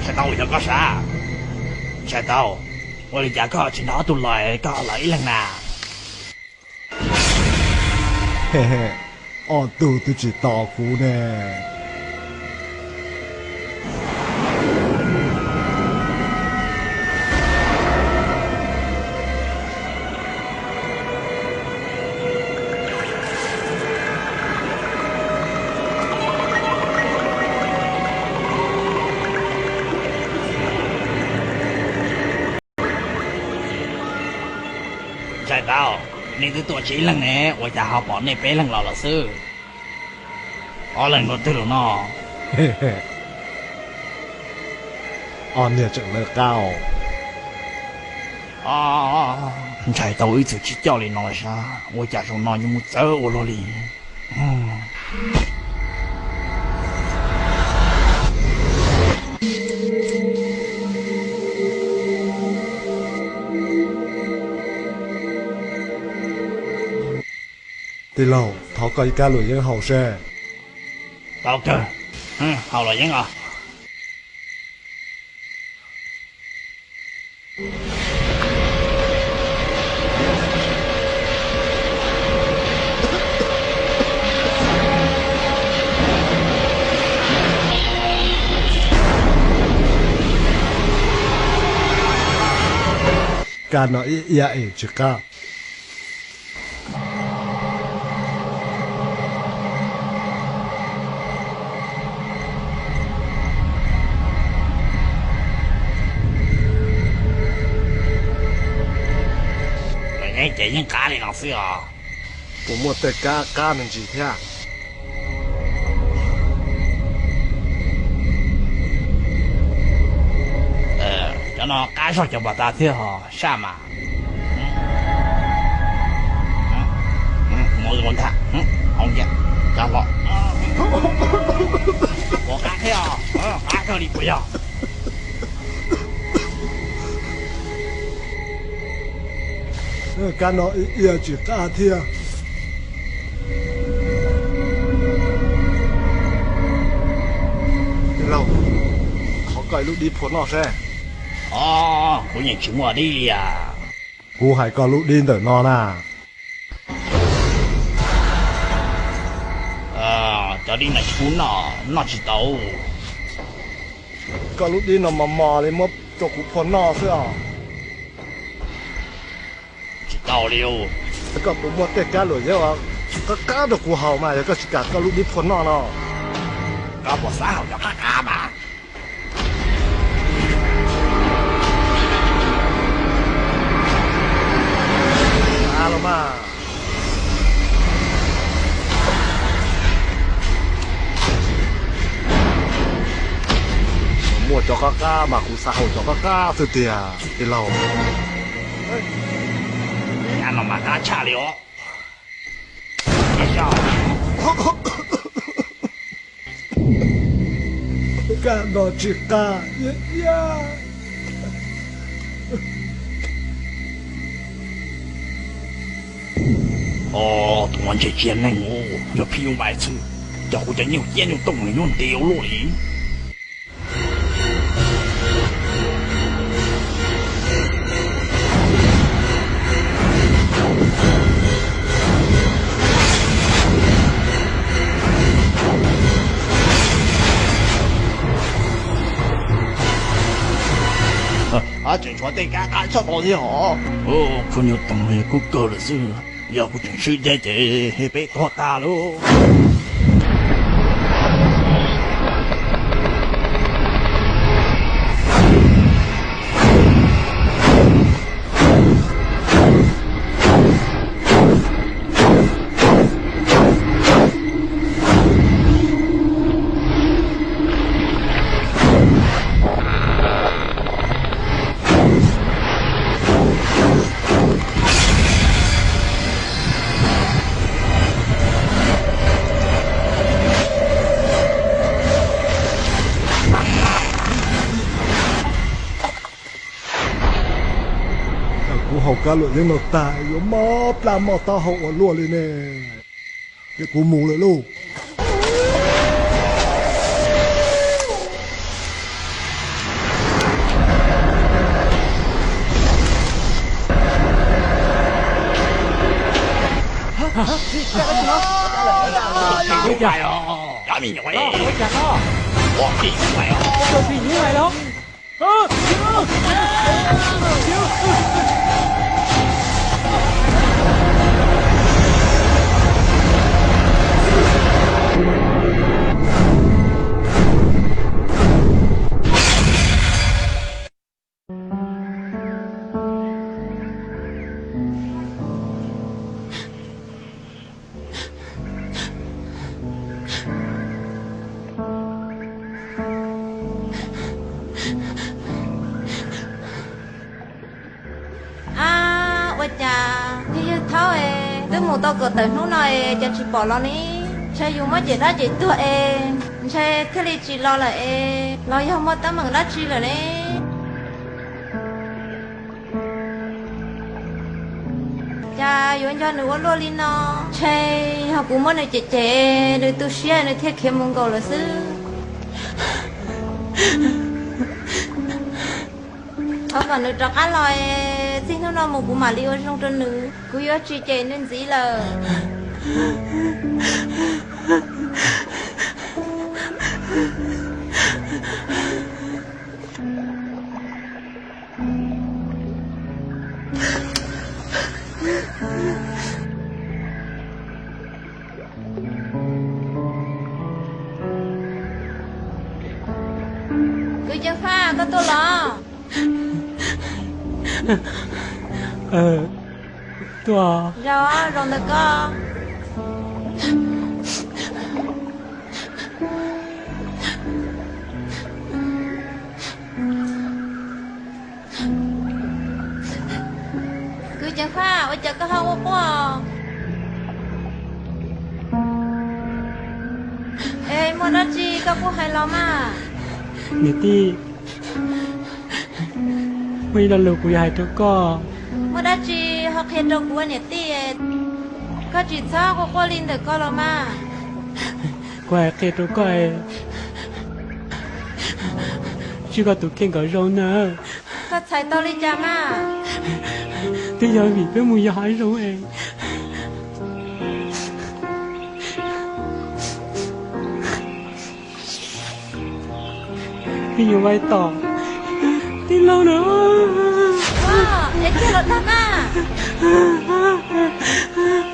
Ntshai tau yog koj sav. Ntshai tau, ua li cas koj tsis nrog ob tug los, koj los ib leeg na? Ob tug twb tsis tos kuv ne. Ntshai tau, nej twb tuaj tsis ib leeg ne, ua cas ho pom nej peb leeg los lawm xwb? Ob leeg dua twg los no? Ob niag tseem lawv qab. Ntshai tau, ib txwm tsis coj li no sav, ua cas zaum no yuav mus txawv ua luaj li. Tij laug, thov koj ib kab luam yeeb haus seb. Tau kawg, haus luam yeeb os. Kab no ib iab es tsis qab. Luam yeeb ces yeej qab li no xwb os. Puas muaj tej kab qab me ntsis thiab? Cov no qab zog cov npam tas thiab ho saj mas. Puas qab thiab os? Qab kawg li puas yog? Kab no ib iab tsis qab thiab. Tij laug, thov koj ib lub dib phua noj seb. Os, kuv yeej tsis muaj dib li as. Kuv hais koj lub dib ntawm no na. Cov dib no tsis pub noj, noj tsis tau. Koj lub dib no mos mos li, muab rau kuv phua noj xwb os. Tsis tau li. Koj puas muaj tej kab luam yeeb qab qab rau kuv haus mas, yog koj tsis kam koj lub dib phua noj no. Koj puas xav haus cov qab qab mas? Los mas. Muaj cov qab qab mas kuv xav haus cov qab qab xwb tiag tij laug. Kab no mas qab tshaj li os. Kab no tsis qab. Os, tus no ntshe tsis yog neeg, yog phim nyuj vais xwb. Cov kuv cov nyuj ciab nyuj tooj nws yuav ntev ua luaj li. Tseem tshuav tej kab qab tshaj tau thiab hos. Phim nyuj tooj no yog kub kawg lawm xwb, yog kuv tseem swb deb ces peb tuag tag lauj. Kuv haus kab luam yeeb no tag yuav mob plab mob taub hau ua luaj li ne. Ces kuv mus lawm lauj. Ua cas koj? Koj tus phim nyuj vais los? A, ua cas yawg Thaub es twb mus tau kaum tawm hnub no es cas tsis pom los ne? Ntshe yus muab cem dab cem tuag es ntshe thiaj li tsis los lawm es los yog muaj teeb meem dab tsi lawm ne? Cas yuav nco nws ua luaj li no? Ntshe yog kuv muab nws cem cem, nws tu siab nws thiaj khiav mus nkaus lawm xwb. Thov kom nws rov qab los es txij hnub no mus kuv mam li ua zoo rau nws, kuv yuav tsis cem nws ntxiv lawm. Kwv Ceev Faj, koj tuaj los? Tuaj. Zaum, zaum ntawm koj. Kwv Ceev Faj, ua cas koj ho quaj quaj? Es muaj dab tsi koj kuj hais los mas. Niam tij, muaj ib lo lus kuv yuav hais rau koj. Muaj dab tsi ho qhia rau kuv ua niam tij. Koj tsis txhob quaj quaj li ntawm koj los mas. Kuv hais qhia rau koj, tsij koj tus kheej kom zoo na. Koj txhais tau li cas mas? Twb yog vim peb mus yos hav zoov es peb yuav vais tom tij laug na. Es tiag los dag mas?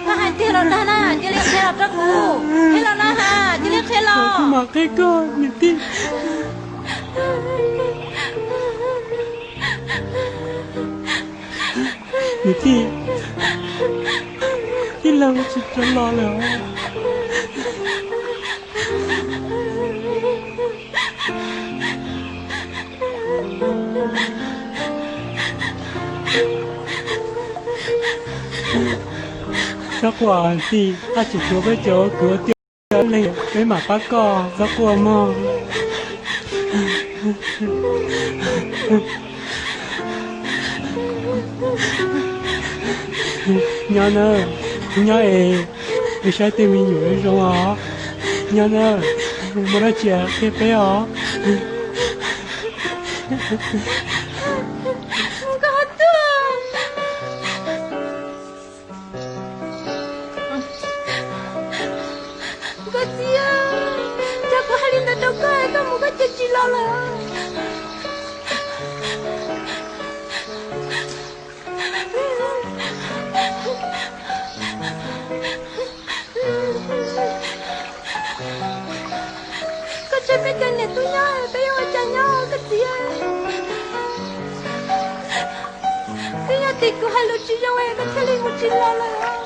Koj hais tiag los dag na, cia li qhia los rau kuv. Qhia los na ha, cia li qhia los. Kuv mam qhia koj niam tij. Niam tij, tij laug tsis rov los lawm. Txhob quaj tij, koj tseem tshuav peb cov kwv ua tij ua leej, peb mam pab koj, txhob quaj mog. Nyob na, nyob es, es saib tej me nyuam zoo os. Nyob na, muaj dab tsi qhia peb os. Koj txiv, cas kuv hais li ntawd rau koj, koj mus koj cia tsis los lawm. Koj tseg peb cov niam tub nyob, peb yuav ua cas nyob koj txiv? Twb yog tim kuv hais lus tsis zoo es koj thiaj li mus tsis los lawm.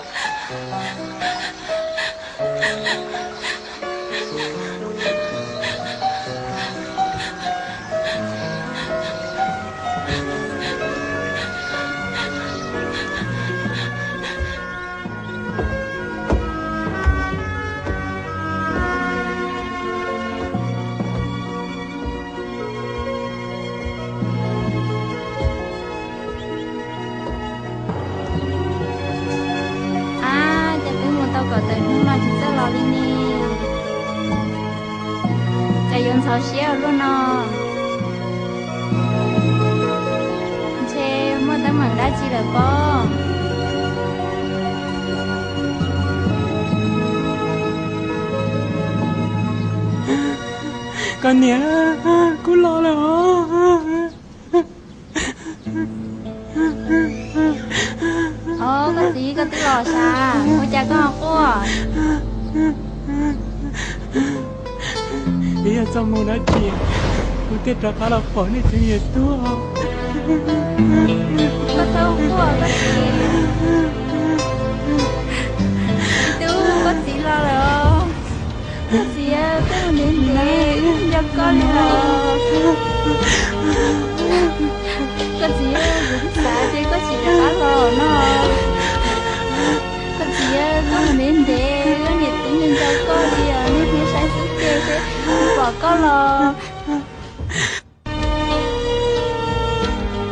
Ab, cas twb mus tau kaum tawm hnub no tsis txawj los li ne? Cas yuav ntxhov siab ua luaj no? Ntshe muaj teeb meem dab tsi lawm pob. Koj niam, kuv los lawm os. Os, koj txiv, koj twb los sav, ua cas koj ho quaj? Yog txoj hmoo dab tsi kuv thiaj rov qab los pom nej cov niam tub? Koj txhob quaj, koj txiv. Txiv tub, koj txiv los lawm os. Koj txiv, koj mus ntev ntev, nco koj li lawm. Koj txiv, kuv xav tias koj tsis rov qab los no. Koj txiv, koj mus ntev ntev, koj niam txiv nco nco koj li os, nej hnub saib xub ke seb pom koj los.